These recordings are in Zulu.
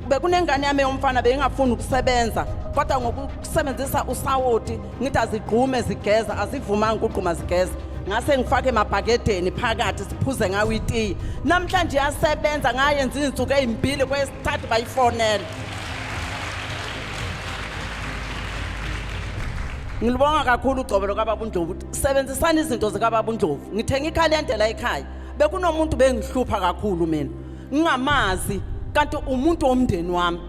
Bekunengane yami yomfana beyingafuni ukusebenza, kodwa ngokusebenzisa usawoti ngithi azigqume zigeza, azivumanga ukugquma zigeza. Ngase ngifake emabhakedeni phakathi siphuze ngawo itiye. Namhlanje iyasebenza, ngayenza izinsuku ezimbili, kwesithathu bayifonela. Ngilibonga kakhulu ugcobo lokababa uNdlovu. Sebenzisani izinto zikababa uNdlovu. Ngithenga ikhalende la ekhaya. Bekunomuntu bengihlupha kakhulu mina. Ngingamazi kanti umuntu womndeni wami.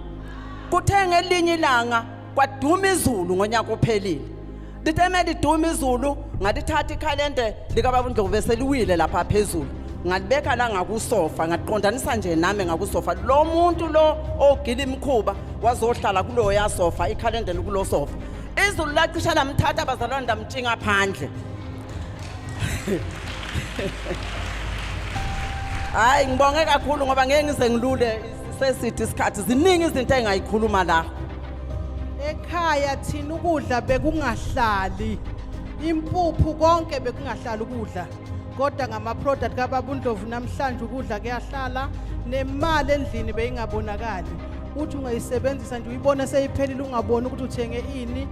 Kuthe ngelinye ilanga kwaduma izulu ngonyaka ophelile. Lithe meliduma izulu ngalithatha ikhalende likababa uNdlovu bese liwile lapha phezulu. Ngalibeka la ngakusofa, ngaqondanisa nje nami ngakusofa. Lo muntu lo ogila imikhuba wazohlala kuloya sofa, ikhalende likulo sofa. Izulu lacisha lamthatha abazalwane lamtshinga phandle. Hayi ngibonge kakhulu ngoba ngeke ngize ngilule sesithi isikhathi, ziningi izinto engayikhuluma la. Ekhaya thina ukudla bekungahlali, impuphu konke bekungahlali ukudla, kodwa ngama-product kababa uNdlovu namhlanje ukudla kuyahlala, nemali endlini beyingabonakali. Uthi ungayisebenzisa nje uyibone seyiphelile, ungaboni ukuthi uthenge ini.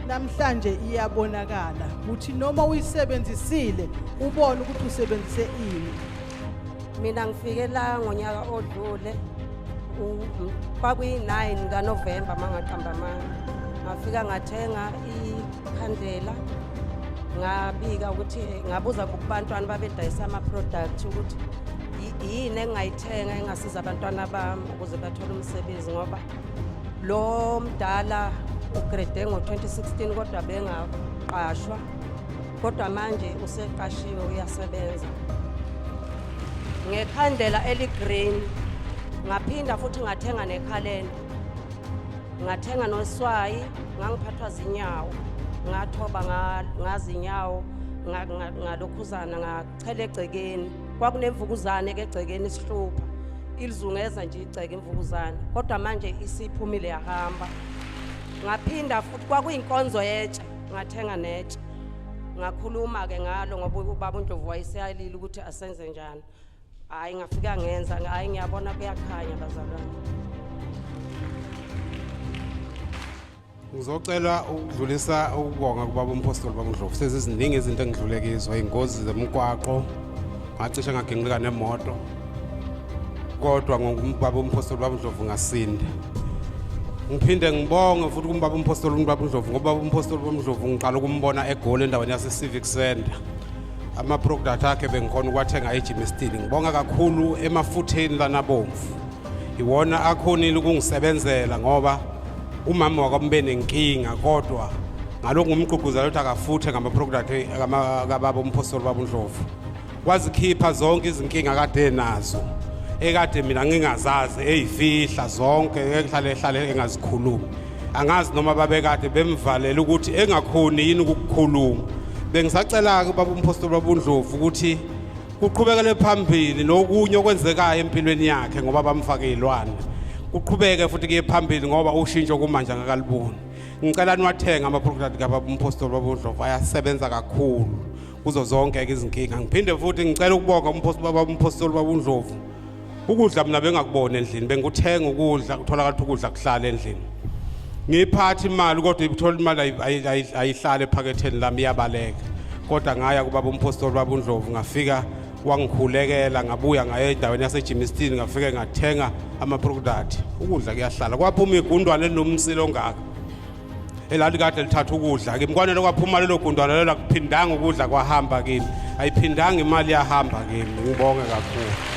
Namhlanje iyabonakala uthi noma uyisebenzisile ubone ukuthi usebenzise ini. Mina ngifike la ngonyaka odlule, kwakuyi-9 kaNovemba mangaqamba amanga. Ngafika ngathenga ikhandlela, ngabika ukuthi ngabuza kubantwana babedayisa ama-product ukuthi yini engingayithenga engasiza abantwana bami ukuze bathole umsebenzi, ngoba lo mdala ugrade ngo-2016 kodwa bengaqashwa, kodwa manje useqashiwe uyasebenza ngekhandlela eli-green. Ngaphinda futhi ngathenga nekhalenda, ngathenga noswayi. Ngangiphathwa zinyawo, ngathoba ngazinyawo ngalokhuzana ngachela egcekeni. Kwakunemvukuzane ke egcekeni isihlupha, ilizungeza nje igceke imvukuzane, kodwa manje isiphumile yahamba. Ngaphinda futhi kwakuyinkonzo yetshe, ngathenga netshe, ngakhuluma-ke ngalo ngoba ubaba uNdlovu wayeseyalile ukuthi asenze njani. Hhayi ngafika ngenza, hhayi ngiyabona kuyakhanya bazalwane. Ngizocela ukudlulisa ukubonga kubaba uMphostoli baba uNdlovu. Seziziningi izinto engidlule kizo, iy'ngozi zemigwaqo, ngacishe ngaginqika nemoto, kodwa ngokubaba uMphostoli baba uNdlovu ngasinda. Ngiphinde ngibonge futhi kumbaba uMphostoli baba uNdlovu, ngoba uMphostoli baba uNdlovu ngiqala ukumbona eGoli endaweni yase-Civic Center. Ama-product akhe bengikhona ukuwathenga eJimistini. Ngibonga kakhulu emafutheni lanabomvu, iwona akhonile ukungisebenzela ngoba umama wakwami benenkinga, kodwa ngalokhu ngumgqugquzela ukuthi akafuthe ngama-product kababa uMphostoli baba uNdlovu. Wazikhipha zonke izinkinga kade enazo, ekade mina ngingazazi, eyifihla zonke, ehlale ehlale engazikhulumi. Angazi noma babekade bemvalela ukuthi engakhoni yini ukukhuluma. Bengisacela-ke baba uMphostoli baba uNdlovu ukuthi kuqhubekele phambili nokunye okwenzekayo empilweni yakhe, ngoba bamfake izilwane, kuqhubeke futhi kuye phambili ngoba ushintsho kumanje angakaliboni. Ngicela niwathenga ama-product kababa uMphostoli baba uNdlovu, ayasebenza kakhulu kuzo zonke-ke izinkinga. Ngiphinde futhi ngicela ukubonga uMphostoli baba uMphostoli baba uNdlovu. Ukudla mina bengakubona endlini, bengikuthenga ukudla, kutholakala ukuthi ukudla kuhlala endlini. Ngiyiphatha imali kodwa ithola imali ayihlale ephaketheni lami, iyabaleka. Kodwa ngaya kubaba uMphostoli baba uNdlovu, ngafika wangikhulekela, ngabuya ngaya endaweni yaseJimistini, ngafike ngathenga ama-product, ukudla kuyahlala. Kwaphuma igundwane elinomsila ongaka elalikade lithatha ukudla kimi, kwanele kwaphuma lelo gundwane lelo, akuphindanga ukudla kwahamba kimi, ayiphindanga imali yahamba kimi. Ngibonge kakhulu.